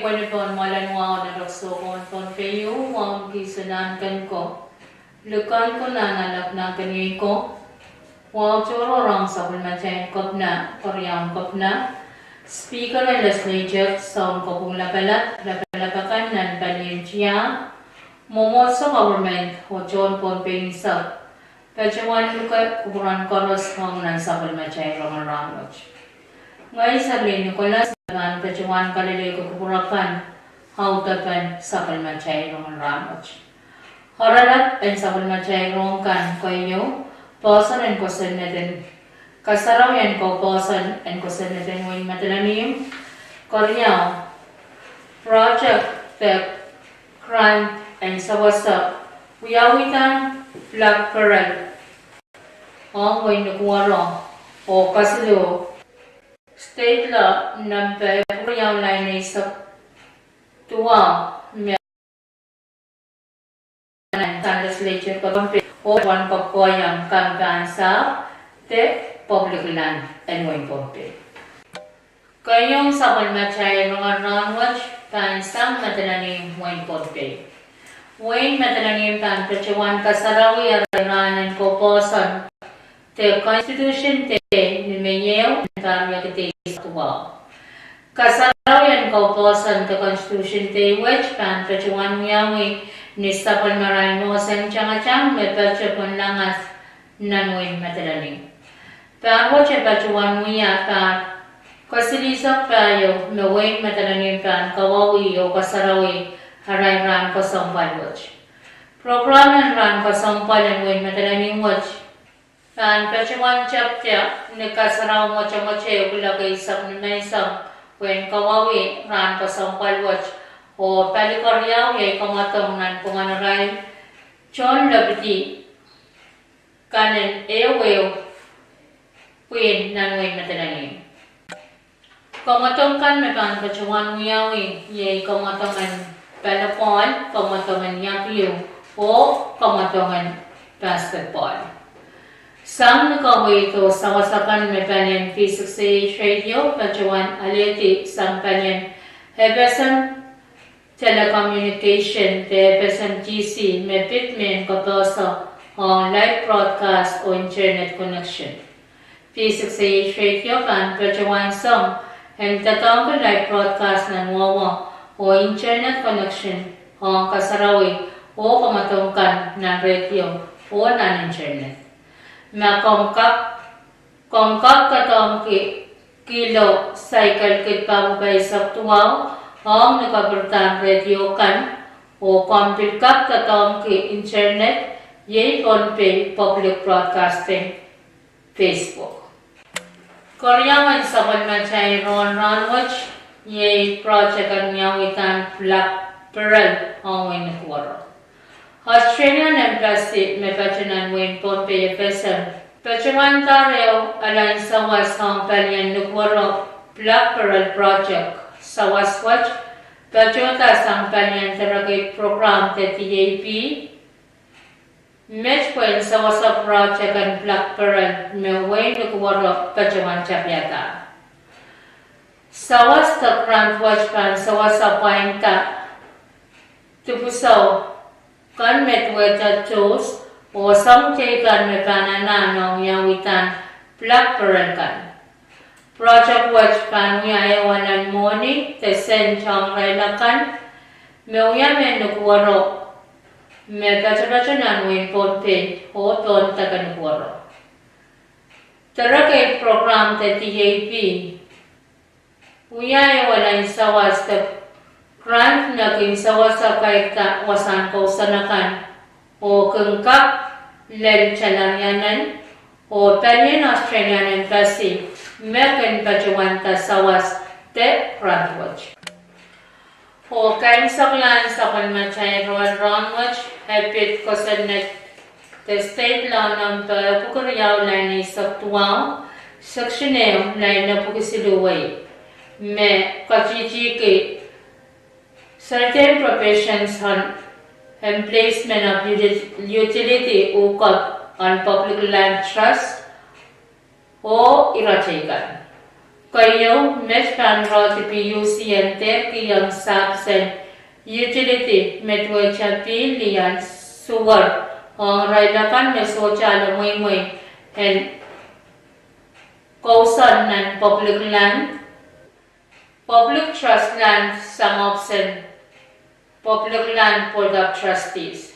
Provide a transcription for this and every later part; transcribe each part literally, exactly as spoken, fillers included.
Pwene pohn mwoalen wahu nan rek soukohn Pohnpei, wahu kis nan ken ko. Likan ko nan alap nan keniei ko. Wahu tohrohr ong sapwellimatail Kepina, Keriaun Kepina, Speaker en Legislature, Sounkopwung Lapalap, lapalap akan nan palien tiahk, mwomwohdiso, government, oh tohn Pohnpei unsek. Patohwan luke kupwuren koaros ong nan sapwellimatail rongen rahnwet. Ngehi Serlin Nicholas, me pahn patohwan kalelehiong kupwur akan audepen sapwellimatail rongen rahnwet. Oaralap en sapwellimatail rohng kan keieu, poahsoan en kosonned en kasarawi en kou, poahsoan en kosonned en wehin Madolenihmw, keriau, project de grant en sewese wiawihda black pearl ong wehin Nukuoro, oh kesiluh, state law nempe keriau, lain eisek duwau, me nan legislature ko Pohnpei, oh pahn koahieng kan pahn sahpw de public land en wehin Pohnpei. Keieun sapwellimatail rongen rahnwet pahn sang Madolenihmw, wehin Pohnpei. Wehin Madolenihmw pahn patohwan kasarawi arail rahn en kou, poahsoan de Constitution Day ni Mei ehu, pahr riekid eisek duwau. Kasarawi en kou, poahsoan de Constitution Day wet pahn patohwan wiawi ni sapwellimarail mohsen tangatang me patohwan langas nan wehin Madolenihmw. Pahr wet e patohwan wia pahr kesilihsek pahieu me wehin Madolenihmw pahn kawauwih oh kasarawi arail rahn kesempwal wet. Program en rahn kesempwal en wehin Madolenihmw wet pahn patohwan tepda ni kasarawi mwotomwot ehu kuloak eisek ni menseng, pwehn kawauwih rahn kesempwal wet, oh pali keriau iei kamwadong nanpwungen arail tohn lepidi kan en ehuehu pwihn nan wehin Madolenihmw. Kamwadong kan me pahn patohwan wiawi iei kamwadong en pali pohl, kamwadong en iakiu, oh kamwadong en basketball. Sang ni kaweid oh sawas akan me palien V six A H radio patohwan alehdi sang palien FSM Telecommunication de FSM DC me pid mehn kapehse ong live broadcast oh internet connection. V six A H radio pahn patohwan song en doadoahngki live broadcast nan wehwe oh internet connection ong kasarawi oh kamwadong kan nan radio oh nan internet. Ma komw kak, komw kak doadoahngki kilo saikel kid papah eisek duwau ong ni kapwurdahn radio kan, oh komw pil kak doadoahngki internet iei Pohnpei Public Broadcasting Facebook. Keriau en sapwellimatail rongen rahnwet iei project en wiawihda black pearl ong wehin Nukuoro. Australian Embassy me patohwan nan wehin Pohnpei FSM patohwan dahr ehu alahn sawas ong palien Nukuoro black pearl project. Sawas wet patohda sang palien directorate program de DAP, met pwehn sewese project en black pearl me wehin Nukuoro patohwan tapiada. Sawas de grant wet pahn sewese pwainda dipwisou kan me duwehte tools oh soahng teikan me pahn anahne ong wiawihda black pearl kan. Project wet pahn wia ehu alahn mwohni de sent ong irail akan me wia mehn Nukuoro me patopato nan wehin Pohnpei oh pohn deke Nukuoro. Directorate program de DAP wia ehu alahn sawas de grant me kin sewese kairda wasahn kousoan akan oh kin kak lel talarianen oh palien Australian Embassy me kin patohwanda sawas de grant wet. Oh keimwseklahn sapwellimatail rongen rahnwet e pid kosonned de state law nempe epwiki riau, lain eisek duwau, section ehu, lain epwiki siluh, me katitiki Certain Provisions on Emplacement of Utility Hookup on Public Land Trust oh ire teikan. Keieu, met pahn irehdi PUC en dehr kihong sahpis en utility me duwehte pihli, lian, suwed ong irail akan me sohte ale mweimwei en kousoan nan public land, public trust land sang ohpis en Public Land Board of Trustees.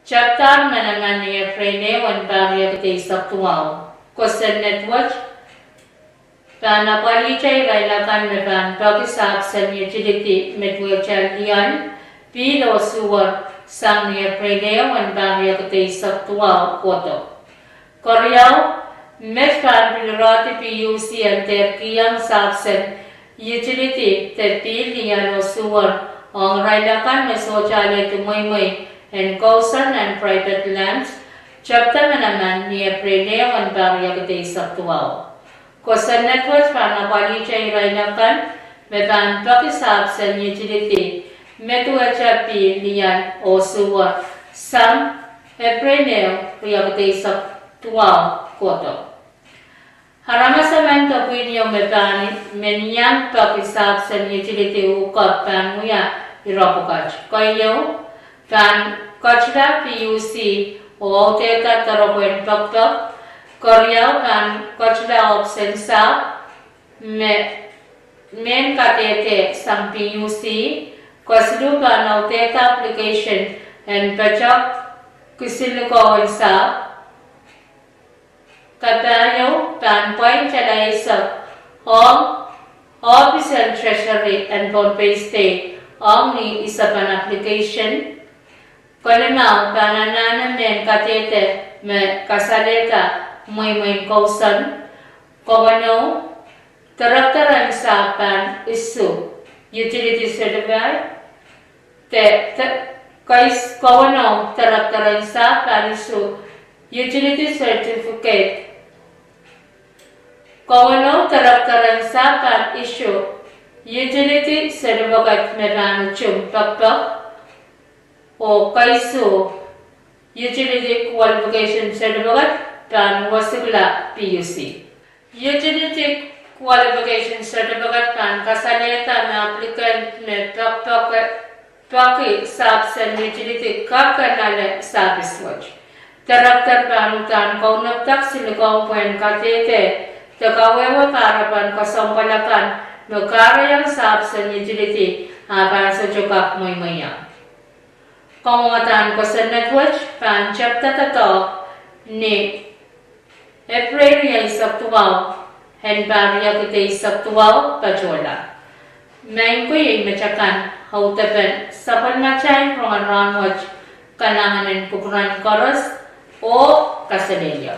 Tapdahr manaman ni Epreil ehu en pahr riekid eisek duwau. Kosonned wet pahn apwalihte irail akan me pahn peki sahpis en utility me duwehte lian, pihl oh suwed sang ni Epreil ehu en pahr riekid eisek duwau kohdo. Keriau, met pahn pil irehdi PUC en dehr kihong sahpis en utility de pihl, lian oh suwed ong irail akan me sohte alehdi mweimwei en kousoan nan private lands, tapda manaman ni Epreil ehu en pahr riekid eisek duwau. Kosonned wet pahn apwalihte irail akan me pahn peki sahpis en utility me duwehte pihl, lian oh suwed sang Epreil ehu, riekid eisek duwau kohdo. Aramas emen de pwihn ieu me pahn men iang peki sahpis en utility uhk pahn wia ire pwukat. Keieu, pahn ketila PUC oh audehda doaropwehn pekipek. Keriau, pahn ketila ohpis en sahpw me mehn kadehde sang PUC. Kesiluh, pahn audehda application en patohwan kisinlikou en sahpw. Kapahieu, pahn pwain tala eisek ong ohpis en Treasury en Pohnpei State ong ni isepen application. Kelimau, pahn anahne mehn kadehde me kasalehda mweimwein kousoan. Kewenou, director en sahpw pahn issue utility certificate. De, de, kais, kewenou, director en sahpw pahn issue utility certificate. Kewenou, director en sahpw pahn issue utility certificate me pahn utung pekipek, oh kaisuh utility qualification certificate pahn wesikla PUC. Utility qualification certificate pahn kasalehda me applicant me pek, pek, peki sahpis en utility kak en ale sahpis wet. Director pahn uhdahn kaunopada kisinlikou pwehn kadehde de kawehwe kahrepen kesempwal akan me kahrehiong sahpis en utility, a pahn sohte kak mweimweiong. Kamwadahn kosonned wet pahn tapda doadoahk ni Epreil eisek duwau en pahr riekid eisek duwau patohla. Maing ko, iei met akan audepen sapwellimatail rongen rahn wet. Kalahngan en kupwuren koaros oh kaselehlie.